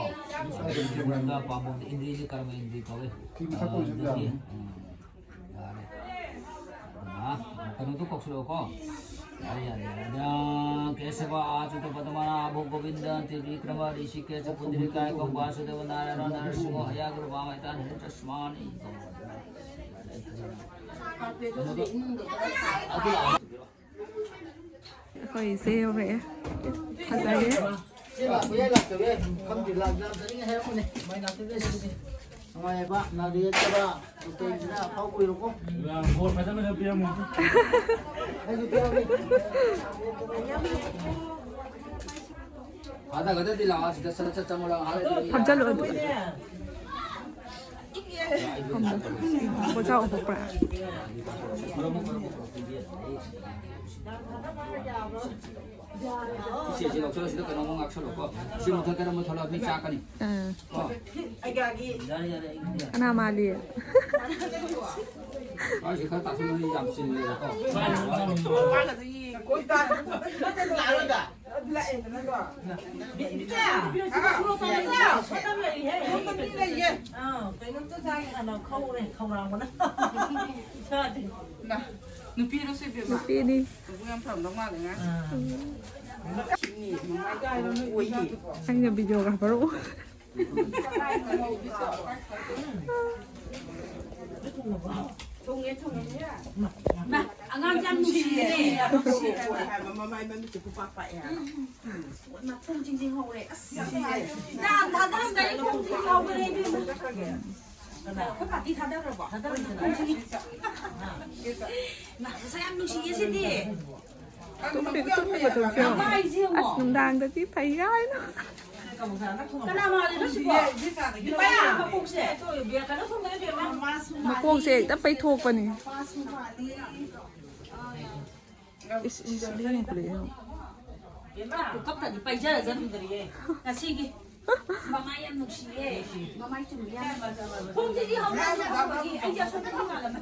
ꯐꯩꯕꯣꯝꯗ, ꯄꯥꯝꯕꯣꯝꯗ, ꯏꯟꯗ꯭ꯔꯤꯁꯦ ꯀꯔꯝꯕ ꯏꯟꯗ꯭ꯔꯤ ꯀꯧꯏ? ꯐꯤ ꯃꯊꯛ ꯑꯣꯏꯁꯨ ꯑꯗꯨꯗꯒꯤ, ꯌꯥꯕꯅꯤ꯫ ꯎꯝ, ꯌꯥꯔꯦ꯫ ꯑꯗꯨꯅ ꯀꯩꯅꯣꯗꯣ ꯀꯧꯁꯤꯜꯂꯛꯑꯣꯀꯣ꯫ ꯌꯥꯔꯦ, ꯌꯥꯔꯦ, ꯌꯥꯔꯦ꯫ ꯑꯗ ꯀꯦꯁꯕ ꯑꯆꯨꯇ ꯄꯗꯃꯅꯥꯚ ꯒꯣꯕꯤꯟꯗ ꯇ꯭ꯔꯤꯕꯤꯀ꯭ꯔꯃ ꯔꯤꯁꯤꯀꯦꯁ ꯄꯨꯟꯗꯔꯤꯀꯥꯌ ꯀꯣꯝꯕꯥꯁꯨꯗꯦꯕ ꯅꯥꯔꯥꯌꯅ ꯅꯔꯁꯤꯡꯍ ꯍꯌꯥꯒ꯭ꯔꯨ ꯚꯥꯃ ꯏꯇꯥꯟ ꯍꯔꯤꯇ ꯁ꯭ꯃꯥꯅꯤ꯫ ꯑꯗꯨ ꯑꯩꯈꯣꯏ ꯏꯆꯦ ꯌꯧꯔꯛꯑꯦ꯫ ꯐꯖꯔꯦ꯫ ꯁꯤ ꯂꯥꯛꯄ ꯌꯥꯏ, ꯂꯥꯛꯇꯕ ꯌꯥꯏ, ꯈꯪꯗꯦ, ꯂꯥꯛ-, ꯂꯥꯛꯆꯅꯤꯡꯉꯦ ꯍꯥꯏꯔꯛꯄꯅꯦ꯫ ꯃꯩ ꯂꯥꯛꯇꯕ ꯌꯥꯏ, ꯁꯤꯗꯤ꯫ ꯅꯨꯡꯉꯥꯏꯕ, ꯅꯥꯗ ꯌꯦꯛꯇꯕ, ꯗꯣꯛꯇꯔꯁꯤꯅ ꯑꯐꯥꯎ ꯀꯨꯏꯔꯣꯀꯣ꯫ ꯕꯣꯔ ꯐꯖꯅ ꯄꯤꯔꯝꯃꯣ꯫ ꯑꯩꯁꯨ ꯄꯤꯔꯝꯒꯦ꯫ ꯊꯥꯗꯒꯗꯕꯗꯤ ꯂꯥꯛꯑꯣ, ꯁꯤꯗ ꯁꯠ ꯁꯠ ꯆꯪꯉꯣ, ꯂꯥꯛꯑꯣ꯫ ꯐꯝꯆꯜꯂꯣ ꯑꯗꯨ꯫ ꯈꯪꯗꯦ꯫ ꯄꯣꯠꯆꯥꯎ ꯎꯊꯣꯛꯄ꯭ꯔꯥ? ꯏꯆꯦꯁꯤ ꯂꯧꯁꯤꯜꯂꯣ, ꯁꯤꯗ ꯀꯩꯅꯣꯝꯃ ꯉꯥꯛꯁꯜꯂꯣꯀꯣ꯫ ꯁꯤ ꯃꯊꯛꯇ ꯑꯃ ꯊꯣꯛꯂꯛꯑꯣ, ꯃꯤ ꯆꯥꯛꯀꯅꯤ꯫ ꯑꯥ꯫ ꯀꯣ꯫ ꯀꯅꯥ ꯃꯥꯜꯂꯤ? ꯑꯩꯁꯦ ꯈꯔ ꯇꯥꯁꯤꯜꯂꯣ, ꯌꯥꯝ ꯆꯤꯜꯂꯦꯕꯀꯣ꯫ ꯀꯩꯅꯣꯝꯇ ꯆꯥꯒꯦ ꯍꯥꯟꯅ ꯈꯧꯔꯦ, ꯈꯧꯔꯥꯡꯕꯅ꯫ ꯏꯁꯥꯗꯤ꯫ ꯅꯨꯄꯤꯔꯣ ꯁꯤ ꯏꯕꯦꯝꯃ? ꯅꯨꯄꯤꯅꯤ꯫ ꯃꯕꯨꯛ ꯌꯥꯝ ꯐꯔꯝꯗꯧ ꯃꯥꯜꯂꯦ, ꯑꯉꯥꯡ꯫ ꯁꯤꯅꯤ, ꯃꯃꯥꯏ ꯀꯥꯏꯅ ꯑꯣꯏꯌꯦ꯫ ꯑꯩꯅ videographer ꯑꯣꯏ꯫ ꯊꯨꯡꯉꯦ, ꯊꯨꯡꯉꯦ꯫ ꯃꯥ, ꯑꯉꯥꯡꯁꯦ ꯌꯥꯝ ꯅꯨꯡꯁꯤꯌꯦ꯫ ꯍꯥꯏꯕ ꯃꯃꯥꯏ ꯃꯃꯤꯠꯁꯦ ꯄꯨꯄꯥꯛ ꯄꯥꯛꯑꯦ ꯍꯥꯏꯕ꯫ ꯃꯈꯣꯡ ꯆꯤꯡꯁꯤꯡ ꯍꯧꯔꯦ꯫ ꯑꯁ, ꯗꯥꯝ ꯊꯥꯗꯔꯝꯗꯥꯏꯗ ꯈꯣꯡ ꯆꯤꯡꯁꯤꯡ ꯍꯧꯈ꯭ꯔꯦ ꯏꯕꯦꯝꯃ꯫ ꯑꯩꯈꯣꯏ ꯄꯥꯔꯇꯤ ꯊꯥꯗꯈ꯭ꯔꯕꯣ? ꯊꯥꯗꯈ꯭ꯔꯦ꯫ ꯃꯥ, ꯃꯁꯛ ꯌꯥꯝ ꯅꯨꯡꯁꯤꯌꯦ ꯁꯤꯗꯤ꯫ ꯇꯨꯝꯕꯤ-, ꯇꯨꯝꯕ ꯃꯇꯝꯁꯨ ꯌꯥꯎꯋꯦ꯫ ꯃꯃꯥꯏꯁꯦ ꯌꯦꯡꯉꯣ꯫ ꯑꯁ, ꯅꯨꯡꯗꯥꯡꯗꯗꯤ ꯐꯩ ꯀꯥꯏꯅ꯫ ꯀꯅꯥ ꯃꯥꯜꯂꯤꯅꯣ ꯁꯤꯕꯣ? ꯅꯨꯄꯥ ꯌꯥꯝ ꯃꯀꯣꯛꯁꯦ꯫ ꯀꯩꯅꯣ ꯊꯣꯡꯕꯅ ꯏꯕꯦꯝꯃ꯫ ꯃꯀꯣꯛꯁꯦ ꯍꯦꯛꯇ ꯄꯩꯊꯣꯛꯄꯅꯤ꯫ ꯏꯁ, ꯏꯁ, ꯏꯁ, ꯃꯤ ꯌꯥꯝ ꯈꯨꯂꯛꯑꯦ꯫ ꯏꯕꯦꯝꯃ, ꯄꯨꯀꯞꯇꯗꯤ ꯄꯩꯖꯔꯖꯅꯨ꯫ ꯉꯁꯤꯒꯤ ꯃꯃꯥꯏ ꯌꯥꯝ ꯅꯨꯡꯁꯤꯌꯦ꯫ ꯃꯃꯥꯏ ꯆꯨꯝꯕ ꯌꯥꯝ꯫ ꯊꯣꯡꯁꯤꯗꯤ ꯍꯧꯔꯛꯑꯁꯦ ꯍꯧꯕꯒꯤ꯫ ꯑꯩꯁꯦ ꯑꯁꯣꯝꯗꯒꯤ ꯃꯥꯜꯂꯝꯃꯦ꯫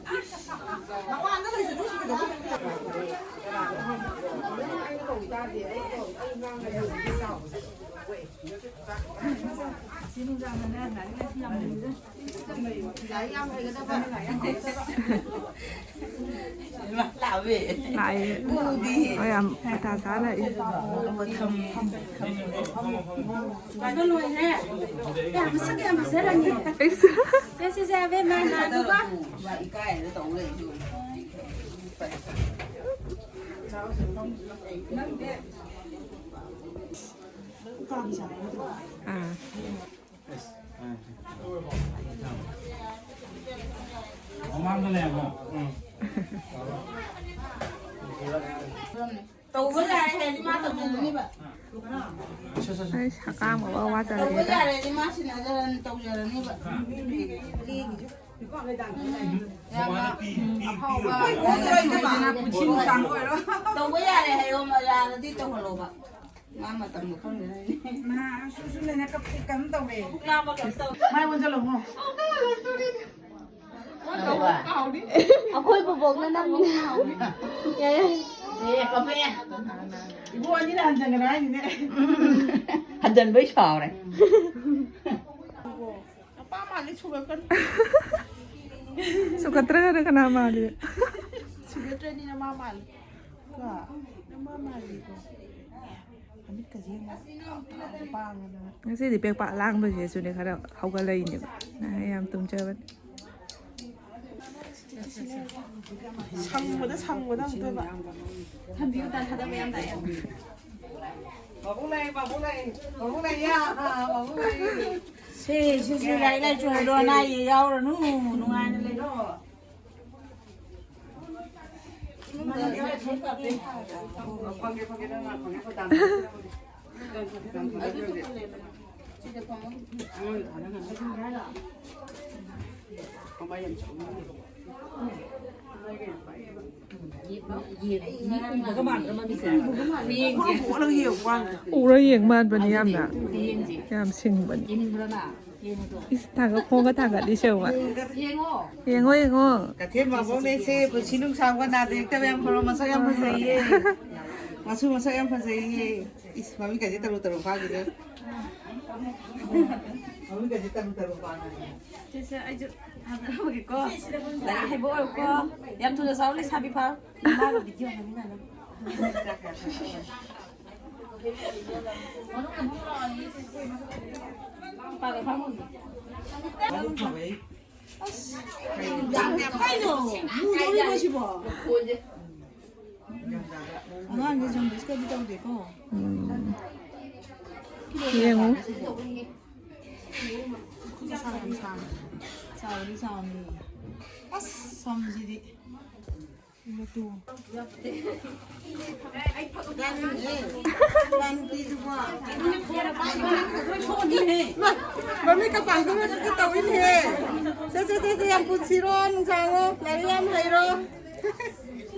ꯃꯄꯥꯟꯗ ꯂꯩꯁꯅꯨ꯫ ꯁꯤ ꯅꯨꯡꯗꯥꯡꯗꯅꯦ ꯂꯥꯏꯔꯤꯛ ꯂꯥꯏꯁꯨ ꯌꯥꯝ ꯂꯩꯕ꯫ ꯂꯥꯏꯔꯤꯛ ꯌꯥꯝ ꯍꯩꯒꯗꯕ꯫ ꯂꯥꯛꯑꯦ꯫ ꯎꯗꯤ꯫ ꯍꯣꯏ, ꯌꯥꯝ ꯃꯊꯥ ꯁꯥ ꯂꯥꯛꯏ꯫ ꯀꯩꯅꯣ ꯂꯣꯏꯔꯦ꯫ ꯌꯥꯝ ꯃꯁꯛ ꯌꯥꯝ ꯐꯖꯔꯝꯃꯦ꯫ ꯑꯩꯁꯨ꯫ ꯁꯦ, ꯁꯦ, ꯁꯦ, ꯑꯕꯦꯝꯃ, ꯅꯥꯗꯨꯒ꯫ ꯏꯀꯥꯏꯔ ꯇꯧ ꯂꯩ꯫ ꯑꯥ꯫ ꯃꯃꯥꯡꯗ ꯂꯩꯔꯝꯃꯣ꯫ ꯎꯝ꯫ ꯇꯧꯕ ꯌꯥꯏ ꯍꯥꯏꯗꯤ ꯃꯥ ꯇꯧꯖꯔꯅꯤꯕ꯫ ꯑꯩ ꯁꯛꯀꯥꯡ ꯕꯕꯥ ꯋꯥ ꯇꯧꯕ ꯆꯠꯂꯦꯗ꯫ ꯌꯥꯔꯦꯗꯤ ꯃꯥ ꯁꯤꯟꯅꯖꯔꯅꯤ, ꯇꯧꯖꯔꯅꯤꯕ꯫ ꯌꯥꯝꯅ ꯑꯐꯥꯎꯕ ꯄꯨꯟꯁꯤ ꯅꯨꯡꯁꯥꯡꯕ ꯑꯣꯏꯔꯣ꯫ ꯇꯧꯕ ꯌꯥꯔꯦ ꯍꯥꯏꯌꯣ, ꯌꯥꯔꯗꯤ ꯇꯧꯍꯜꯂꯣꯕ꯫ ꯃꯥ ꯃꯇꯝꯗꯣ ꯈꯪꯗꯦ ꯍꯥꯏꯅꯤ꯫ ꯃꯥ ꯁꯨ ꯁꯨ ꯂꯩꯅ ꯀꯞ ꯀꯩꯅꯣ ꯇꯧꯔꯦ꯫ ꯄꯨꯛ ꯂꯥꯝꯕ ꯀꯩꯅꯣ ꯇꯧꯔꯦ꯫ ꯃꯥꯏ ꯑꯣꯟꯁꯤꯜꯂꯣ ꯃꯣ꯫ ꯑꯩꯈꯣꯏ ꯕꯣꯕꯣꯛꯅ ꯅꯝꯃꯤꯅꯦ꯫ ꯌꯥꯔꯦ꯫ ꯑꯦ, ꯀꯞꯄꯦ꯫ ꯏꯕꯣ ꯑꯅꯤꯅ ꯍꯟꯖꯟꯒꯅꯨ ꯍꯥꯏꯅꯤꯅꯦ꯫ ꯍꯟꯖꯟꯕꯩ ꯁꯥꯎꯔꯦ꯫ ꯃꯄꯥ ꯃꯥꯜꯂꯤ ꯁꯨꯒꯠꯀꯅꯨ꯫ ꯁꯨꯒꯠꯇ꯭ꯔꯒꯅ ꯀꯅꯥ ꯃꯥꯜꯂꯤ? ꯁꯨꯒꯠꯇ꯭ꯔꯗꯤ ꯅꯃꯥ ꯃꯥꯜꯂꯤ꯫ ꯀꯣ? ꯅꯃꯥ ꯃꯥꯜꯂꯤꯀꯣ? ꯃꯃꯤꯠꯀꯁꯦ ꯌꯦꯡꯉꯣ꯫ ꯄꯥꯡꯉꯗꯅ꯫ ꯉꯁꯤꯗꯤ ꯄꯦꯛꯄꯥꯛ ꯂꯥꯡꯕꯁꯦ ꯁꯨꯅꯦ ꯈꯔ ꯍꯧꯒꯠꯂꯛꯏꯅꯦꯕ꯫ ꯅꯍꯥꯟ ꯌꯥꯝ ꯇꯨꯝꯖꯕꯅꯤ꯫ ꯁꯪꯕꯗ ꯁꯪꯕꯗ ꯑꯃꯨꯛꯇꯣꯏꯕ꯫ ꯊꯝꯕꯤꯌꯨ ꯇꯥ ꯊꯥꯗꯕ ꯌꯥꯝ ꯂꯥꯛꯑꯦ꯫ ꯃꯕꯨꯛ ꯂꯩ, ꯃꯕꯨꯛ ꯂꯩ, ꯃꯕꯨꯛ ꯂꯩ, ꯌꯥ, ꯃꯕꯨꯛ ꯂꯩ꯫ ꯁꯤ, ꯁꯤꯁꯨ ꯂꯥꯏꯔꯤꯛ ꯂꯥꯏꯁꯨ ꯍꯩꯔꯣ, ꯑꯅꯥ ꯑꯌꯦꯛ ꯌꯥꯎꯔꯅꯨ, ꯅꯨꯡꯉꯥꯏꯅ ꯂꯩꯔꯣ꯫ ꯐꯪꯉꯦ, ꯐꯪꯉꯦ, ꯅꯪ ꯐꯪꯉꯦ, ꯐꯪꯉꯦ꯫ ꯎꯔ ꯌꯦꯡ ꯃꯥꯟꯕꯅꯤ ꯌꯥꯝꯅ꯫ ꯌꯥꯝ ꯁꯤꯡꯕꯅꯤ꯫ ꯏꯁ, ꯊꯥꯡꯒꯠ, ꯈꯣꯡꯒ ꯊꯥꯡꯒꯠꯂꯤ ꯁꯦꯡꯕ꯫ ꯌꯦꯡꯉꯣ, ꯌꯦꯡꯉꯣ꯫ ꯀꯩꯊꯦꯜ ꯃꯥꯡꯕꯧꯅꯦ ꯁꯦ, ꯄꯨꯟꯁꯤ ꯅꯨꯡꯁꯥꯡꯕ ꯅꯥꯗ ꯌꯦꯛꯇꯕ ꯌꯥꯝ ꯐꯔꯣ, ꯃꯁꯛ ꯌꯥꯝ ꯐꯖꯩꯌꯦ꯫ ꯃꯁꯨ ꯃꯁꯛ ꯌꯥꯝ ꯐꯖꯩꯌꯦ꯫ ꯏꯁ, ꯃꯃꯤꯠꯀꯁꯦ ꯇꯔꯨ ꯇꯔꯨ ꯐꯥꯈꯤꯗ꯫ ꯃꯃꯤꯠꯀꯁꯦ ꯇꯔꯨ ꯇꯔꯨ ꯐꯥꯈꯤꯗ꯫ ꯁꯦ, ꯁꯦ, ꯑꯩꯁꯨ ꯊꯥꯖꯔꯝꯃꯒꯦꯀꯣ꯫ ꯂꯥꯏꯔꯤꯛ ꯍꯩꯕ ꯑꯣꯏꯌꯨꯀꯣ꯫ ꯌꯥꯝ ꯊꯨꯅ ꯆꯥꯎ, ꯂꯩꯁꯥꯕꯤ ꯐꯥꯔꯣ꯫ ꯏꯃꯥꯒ ꯚꯤꯗꯤꯑꯣ ꯅꯝꯃꯤꯟꯅꯅꯕ꯫ ꯄꯥꯒ ꯐꯥꯔꯣ꯫ ꯑꯁ, ꯀꯩꯅꯣ? ꯃꯨꯗꯧꯔꯤꯕꯣ ꯁꯤꯕꯣ? ꯑꯉꯥꯡꯁꯦ ꯖꯣꯟꯗꯤꯁꯀꯗꯤ ꯇꯧꯗꯦꯀꯣ? ꯎꯝ꯫ ꯌꯦꯡꯉꯨ꯫ ꯈꯨꯠꯁꯥ ꯌꯥꯝ ꯁꯥꯡꯉꯦ꯫ ꯆꯥꯎꯗꯤ ꯆꯥꯎꯅꯤ꯫ ꯑꯁ, ꯁꯝꯁꯤꯗꯤ꯫ ꯃꯃꯤꯠꯀ ꯄꯥꯡꯊꯣꯛꯅ ꯈꯔ ꯇꯧꯏꯅꯦꯍꯦ꯫ ꯁꯦ, ꯁꯦ, ꯁꯦ, ꯁꯦ, ꯌꯥꯝ ꯄꯨꯟꯁꯤꯔꯣ, ꯅꯨꯡꯁꯥꯡꯉꯣ, ꯂꯥꯏꯔꯤꯛ ꯌꯥꯝ ꯍꯩꯔꯣ꯫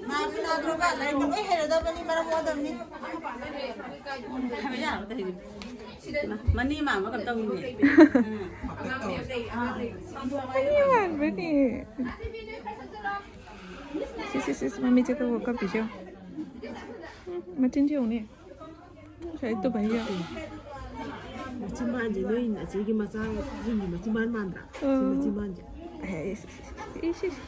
ꯅꯥꯁꯨ ꯅꯥꯗ꯭ꯔꯣꯒ ꯂꯥꯏꯔꯤꯛ ꯂꯣꯏ ꯍꯩꯔꯗꯕꯅꯤ, ꯃꯔꯝ ꯃꯣꯛꯑꯗꯕꯅꯤ꯫ ꯃꯅꯤ ꯃꯥꯟꯕ ꯀꯩꯅꯣ ꯇꯧꯏꯅꯦ꯫ ꯃꯥꯟꯕꯅꯤ꯫ ꯁꯤ, ꯁꯤ, ꯁꯤ, ꯁꯤ, ꯃꯃꯤꯠꯁꯦ ꯈꯔ ꯈꯔ ꯀꯞꯄꯤꯁꯦ ꯌꯦꯡꯉꯨ꯫ ꯃꯆꯤꯟꯁꯦ ꯌꯦꯡꯉꯨꯅꯦ꯫ ꯉꯁꯥꯏ ꯇꯨꯕꯩ ꯌꯥꯝ ꯃꯆꯤꯟꯕꯥꯟꯁꯦ ꯅꯣꯏ ꯅꯆꯦꯒꯤ ꯃꯆꯥꯁꯤꯡꯒꯤ ꯃꯆꯤꯟꯕꯥꯟ ꯃꯥꯟꯗ꯭ꯔꯥ? ꯁꯤ ꯎꯝ꯫ ꯃꯆꯤꯟꯕꯥꯟꯁꯦ꯫ ꯑꯦ, ꯏꯁ, ꯏꯁ, ꯏꯁ, ꯏꯁ꯫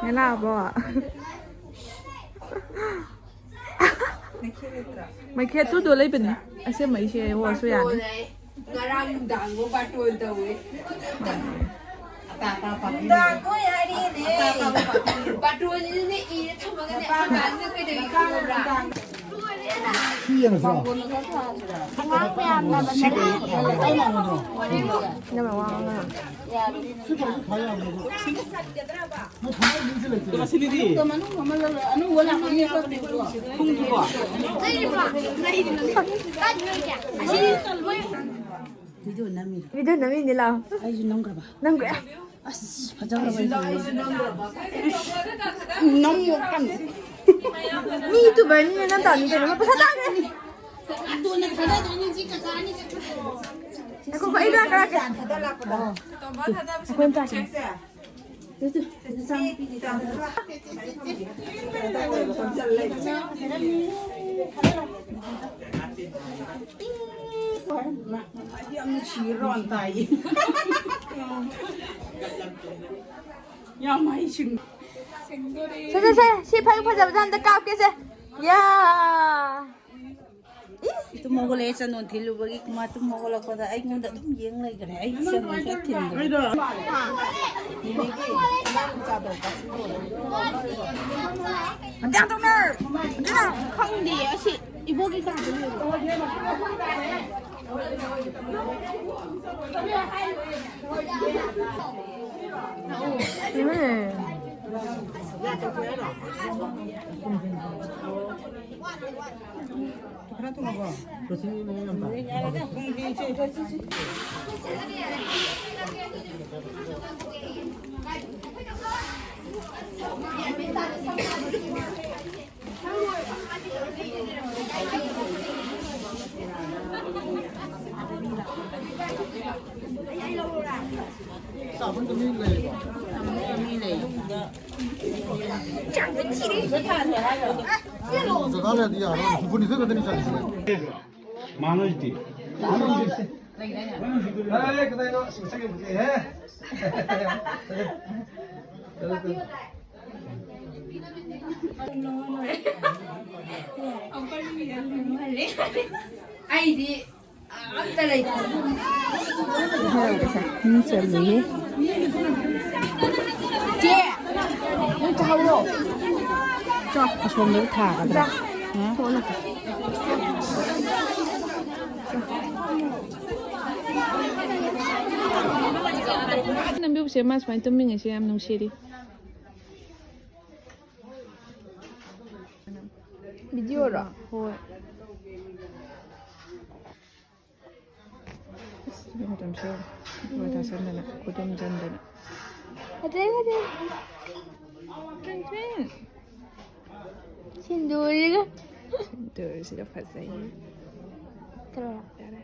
ꯃꯦꯂꯥꯕꯣ꯫ ꯃꯩꯈꯦꯠ ꯇꯨꯗꯣ ꯂꯩꯕꯅꯦ꯫ ꯑꯁꯦꯡꯕꯩꯁꯦ ꯑꯣꯏꯔꯁꯨ ꯌꯥꯅꯤ꯫ ꯉꯔꯥꯡ ꯅꯨꯡꯗꯥꯡꯗꯣ ꯕꯥꯇꯣꯟ ꯇꯧꯋꯦ꯫ ꯅꯨꯡꯗꯥꯡ ꯑꯣꯏ ꯍꯥꯏꯔꯤꯅꯦ꯫ ꯕꯥꯇꯣꯟꯁꯤꯅꯅꯦ ꯏꯔ ꯊꯝꯃꯒꯅꯦ ꯑꯉꯥꯡꯁꯤꯅ ꯀꯩꯗꯧꯏ ꯈꯪꯕ꯭ꯔꯥ? ꯑꯉꯥꯡ ꯃꯌꯥꯝꯅ ꯅꯪꯅ ꯋꯥ ꯉꯥꯡꯒꯅꯨ꯫ ꯚꯤꯗꯤꯑꯣ ꯅꯝꯃꯤꯔꯣ? ꯚꯤꯗꯤꯑꯣ ꯅꯝꯃꯤꯅꯦ, ꯂꯥꯎ꯫ ꯑꯩꯁꯨ ꯅꯝꯈ꯭ꯔꯕ? ꯅꯝꯈ꯭ꯔꯦ꯫ ꯑꯁ, ꯐꯖꯈ꯭ꯔꯕ ꯑꯩꯁꯨ꯫ ꯅꯝꯃꯣ ꯀꯟꯅ꯫ ꯃꯤ ꯌꯨꯇꯨꯕꯔꯅꯤꯅ ꯅꯝ ꯇꯥꯕꯅꯤ ꯀꯩꯅꯣ, ꯃꯥ ꯄꯩꯁꯥ ꯇꯥꯟꯒꯅꯤ꯫ ꯑꯗꯨꯅ ꯊꯥꯗꯗꯣꯏꯅꯤ, ꯁꯤ ꯀꯀꯥ ꯑꯅꯤ ꯆꯠꯈ꯭ꯔꯦ꯫ ꯉꯥꯏꯈꯣꯀꯣ, ꯑꯩ ꯈꯔ ꯀꯔꯛꯀꯦ꯫ ꯑꯩꯈꯣꯏ ꯑꯃ ꯆꯥꯁꯤ꯫ ꯌꯥꯝ ꯅꯨꯡꯁꯤꯌꯦ, ꯔꯣꯟ ꯇꯥꯏꯌꯦ꯫ ꯌꯥꯝ ꯍꯩꯁꯤꯡ꯫ ꯁꯦ, ꯁꯦ, ꯁꯦ, ꯁꯤ ꯐꯖ ꯐꯖꯕꯁꯦ ꯑꯝꯇ ꯀꯥꯞꯀꯦꯁꯦ꯫ ꯌꯥ꯫ ꯏꯁ꯫ ꯇꯨꯝ ꯍꯧꯒꯠꯂꯛꯑꯦ, ꯆꯟꯗꯣꯟ ꯊꯤꯜꯂꯨꯕꯒꯤ꯫ ꯃꯥ ꯇꯨꯝ ꯍꯧꯒꯠꯂꯛꯄꯗ ꯑꯩꯉꯣꯟꯗ ꯑꯗꯨꯝ ꯌꯦꯡ ꯂꯩꯈ꯭ꯔꯦ꯫ ꯑꯩ ꯆꯟꯗꯣꯟ ꯈꯔ ꯊꯤꯟꯕ꯫ ꯑꯗꯨꯅ ꯈꯪꯗꯦ, ꯑꯁꯤ ꯏꯕꯣꯛꯀꯤ ꯀꯥꯗ ꯂꯩꯕ꯫ ꯎꯝ꯫ ꯃꯥꯅꯣꯏꯗꯤ꯫ ꯑꯦ, ꯀꯗꯥꯏꯅꯣ? ꯑꯁ, ꯃꯁꯛ ꯌꯥꯝ ꯐꯖꯩꯍꯦ꯫ ꯑꯩꯗꯤ ꯑꯝꯇ ꯂꯩꯇꯦ꯫ ꯃꯤ ꯆꯜꯂꯤꯌꯦ꯫ ꯆꯦ, ꯅꯪ ꯆꯥꯍꯧꯔꯣ꯫ ꯆꯥꯛ ꯑꯁꯣꯝꯗ ꯊꯥꯒꯗ꯭ꯔꯥ? ꯆꯥꯛ꯫ ꯍꯥ? ꯅꯝꯕꯤꯌꯨꯁꯦ, ꯃꯥ ꯁꯨꯃꯥꯏꯅ ꯇꯨꯝꯃꯤꯉꯩꯁꯦ ꯌꯥꯝ ꯅꯨꯡꯁꯤꯔꯤ꯫ ꯚꯤꯗꯤꯑꯣꯔꯣ? ꯍꯣꯏ꯫ ꯑꯁ, ꯃꯇꯝꯁꯦ ꯌꯦꯡꯉꯣ꯫ ꯋꯥꯏ ꯇꯥꯁꯟꯗꯅ, ꯈꯨꯗꯨꯝ ꯆꯟꯗꯅ꯫ ꯐꯖꯩ, ꯐꯖꯩ꯫ ꯁꯤꯟꯗꯨꯔꯤꯒ꯫ ꯁꯤꯟꯗꯨꯔꯁꯤꯒ ꯐꯖꯩ꯫ ꯈꯔ꯫ ꯌꯥꯔꯦ꯫